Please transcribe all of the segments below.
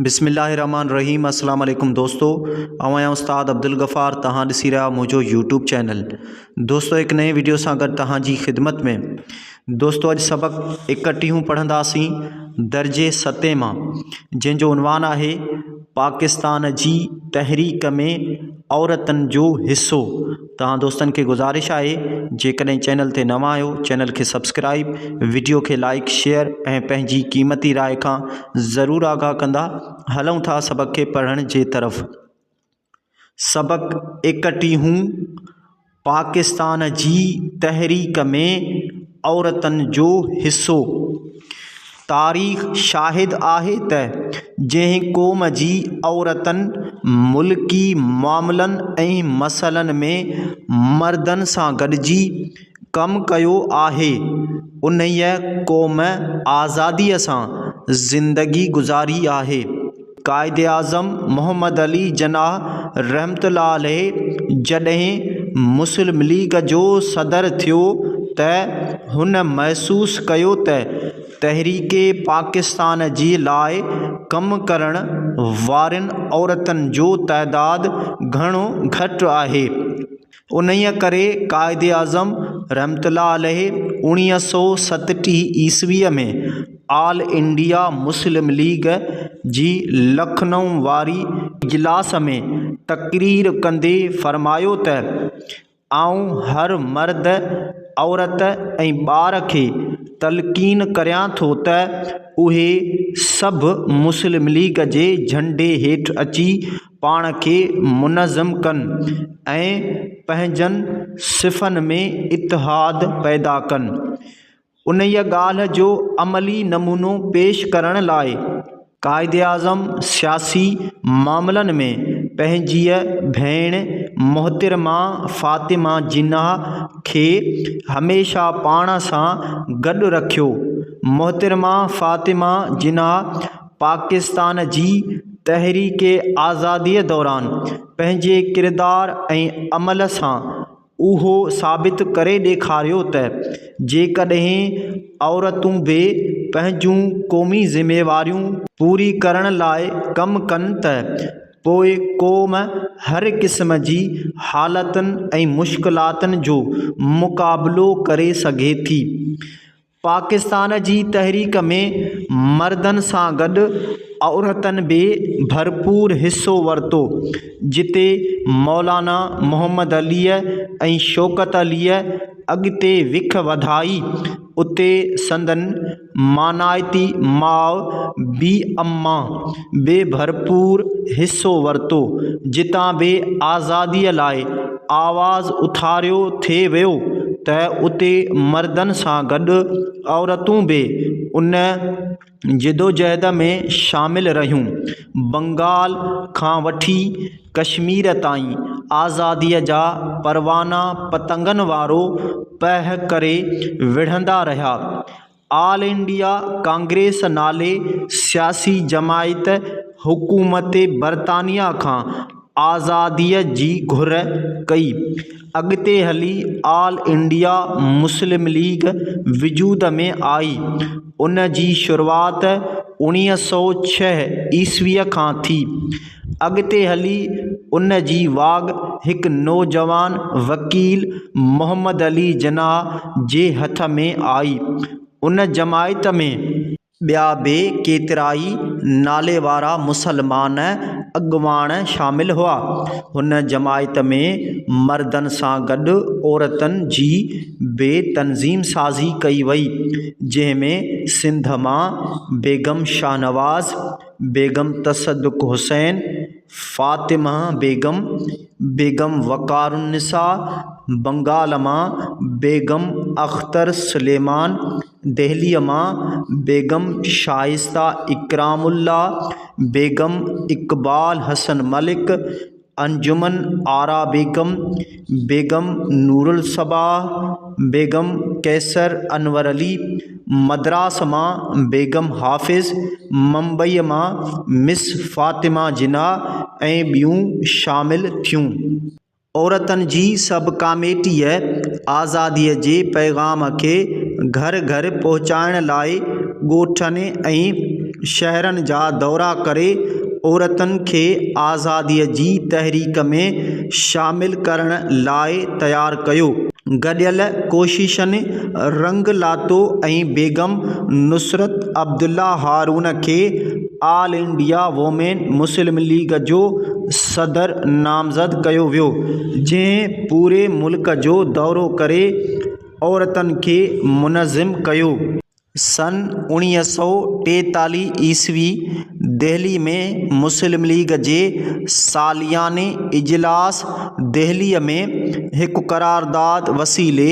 بسم الله الرحمن الرحيم السلام عليڪم دوستو آئون آهيان استاد عبدالغفار توهان ڏسي رهيا آهيو منهنجو يوٽيوب چينل دوستو هڪ نئين وڊيو سان گڏ توهان جي خدمت ۾ دوستو اڄ سبق ايڪٽيهون پڙهنداسين درجي ستين مان جنهن جو عنوان آهي پاڪستان جي تحريڪ ۾ عورتن جو حصو توهان دوستن کي گذارش آهي جيڪڏهن چينل تي نوان آهيو چينل کي سبسڪرائب وڊيو کي لائڪ شيئر ۽ پنهنجي قيمتي راء کان ضرور آگاهه ڪندا هلون ٿا سبق کي پڙهڻ جي طرف سبق ايڪٽيهون پاڪستان جي تحريڪ ۾ عورتن جو حصو. تاريخ شاهد آهي ته جنهن قوم جي عورتن ملڪي معاملن ۽ مسئلن ۾ مردن سان گڏجي ڪم ڪيو آهي، انهيء قوم آزاديء سان زندگي گذاري آهي. قائداعظم محمد علي جناح رحمة الله عليه جڏهن مسلم ليگ جو صدر ٿيو ته هن محسوس ڪيو ته تحريڪ پاڪستان جي لاء ڪم ڪرڻ وارين عورتن جو تعداد گهڻو گهٽ آهي. انهيء ڪري قائداعظم رحمة الله عليه 1937 عيسويء ۾ آل انڊيا مسلم ليگ جي لکنؤ واري اجلاس ۾ تقرير ڪندي فرمايو ته، آئون هر مرد، عورت ۽ ٻار کي تلقين ڪريان ٿو ته اهي سڀ مسلم ليگ جي جهنڊي هيٺ اچي پاڻ کي منظم ڪن ۽ پنهنجن صفن ۾ اتحاد پيدا ڪن. انهيء ڳالهه جو عملي نمونو پيش ڪرڻ لاء قائداعظم سياسي معاملن ۾ پنهنجيء ڀيڻ محترمه فاطمه جناح کي هميشه پاڻ سان گڏ رکيو. محترمه فاطمه جناح پاڪستان جي تحريڪ آزاديء دوران پنهنجي ڪردار ۽ عمل سان اهو ثابت ڪري ڏيکاريو ته جيڪڏهن عورتون به پنهنجون قومي ذميواريون پوري ڪرڻ لاء ڪم ڪن ته پوء قوم هر قسم جي حالتن ۽ مشڪلاتن جو مقابلو ڪري سگهي ٿي. پاڪستان جي تحريڪ ۾ مردن سان گڏ عورتن به ڀرپور حصو ورتو، جتي مولانا محمد عليء ۽ شوڪت عليء اڳتي وک وڌائي، اتي سندن مانائتي ماء بي اما به ڀرپور حصو ورتو، جتان به آزاديء لاء آواز اٿاريو ٿي ويو ته اتي مردن سان گڏ عورتون به ان جدوجهد ۾ شامل رهيون. بنگال کان وٺي ڪشمير تائين آزاديء جا پروانا پتنگن وارو پهه ڪري وڙهندا رهيا. آل انڊيا ڪانگريس نالي سياسي جماعت حڪومت برطانيا کان آزاديء جي گهر ڪئي. اڳتي هلي آل انڊيا مسلم ليگ وجود ۾ آئي. ان جي شروعات 1906 عيسويء کان ٿي. اڳتي هلي ان جي واڳ هڪ نوجوان وڪيل محمد علي جناح جي هٿ ۾ آئي. ان جماعت ۾. ٻيا به ڪيترائي ناليوارا مسلمان اڳواڻ شامل هئا. هن جماعت ۾ مردن سان گڏ عورتن جي به تنظيم سازي ڪئي وئي، جنهن ۾ سنڌ مان بيگم شاهنواز، بيگم تصدق حسين، فاطمه بيگم، بيگم وقارالنساء، بنگال مان بيگم اختر سليمان، دهليء مان بيگم شائسته اڪرام الله، بيگم اقبال حسن ملڪ، انجمن آرا بيگم، بيگم نورالصباح، بيگم قيصر انور علي، مدراس مان بيگم حافظ، ممبئيء مان مس فاطمه جناح ۽ ٻيون شامل ٿيون. عورتن جي سب ڪاميٽيء آزاديء جي پيغام کي گهر گهر پهچائڻ لاء ڳوٺن ۽ شهرن جا دورا ڪري عورتن کي آزاديء جي تحريڪ ۾ شامل ڪرڻ لاء تيار ڪيو. گڏيل ڪوششن رنگ لاتو ۽ بيگم نصرت عبدالله هارون کي all India women Muslim league جو صدر نامزد ڪيو ويو، جنهن پوري ملڪ جو دورو ڪري عورتن کي منظم ڪيو. سن 1943 عيسوي دهلي ۾ مسلم ليگ جي سالياني اجلاس دهليء ۾ هڪ قرارداد وسيلي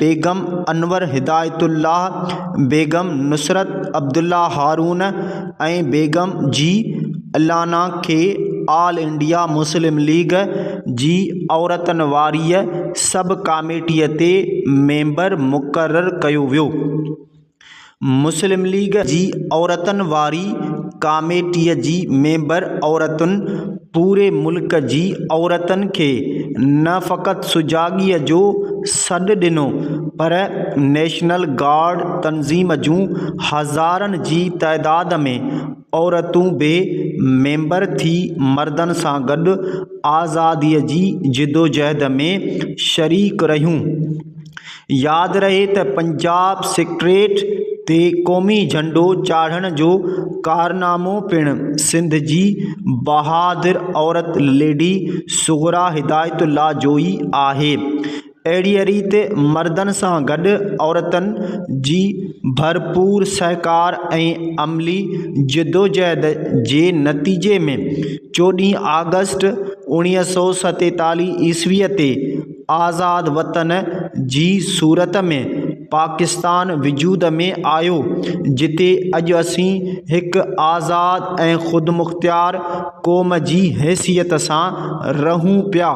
بيگم انور هدايت الله، بيگم نصرت عبدالله هارون ۽ بيگم جي الانا کي آل انڊيا مسلم ليگ جي عورتن واريء سب ڪاميٽيء تي ميمبر مقرر ڪيو ويو. مسلم ليگ جي عورتن واري ڪاميٽيء جي ميمبر عورتن پوري ملڪ جي عورتن کي نه فقط سجاڳيء جو سڏ ڏنو پر نيشنل گارڊ تنظيم جون هزارن جي تعداد ۾ عورتون به ميمبر ٿي مردن سان گڏ آزاديء جي جدوجهد ۾ شريڪ رهيون. ياد رهي ته پنجاب سيڪريٽريٽ تي قومي جهنڊو چاڙهڻ جو ڪارنامو پڻ سنڌ جي بهادر عورت ليڊي صغريٰ هدايت الله جو ئي آهي. اهڙيء ريت مردن سان گڏ عورتن جي ڀرپور سهڪار ۽ عملي جدوجهد جي نتيجي ۾ 14 آگسٽ 1947 عيسويء تي آزاد وطن جي صورت ۾ پاڪستان وجود ۾ آيو، جتي اڄ اسين هڪ آزاد ۽ خودمختيار قوم جي حيثيت سان رهون پيا.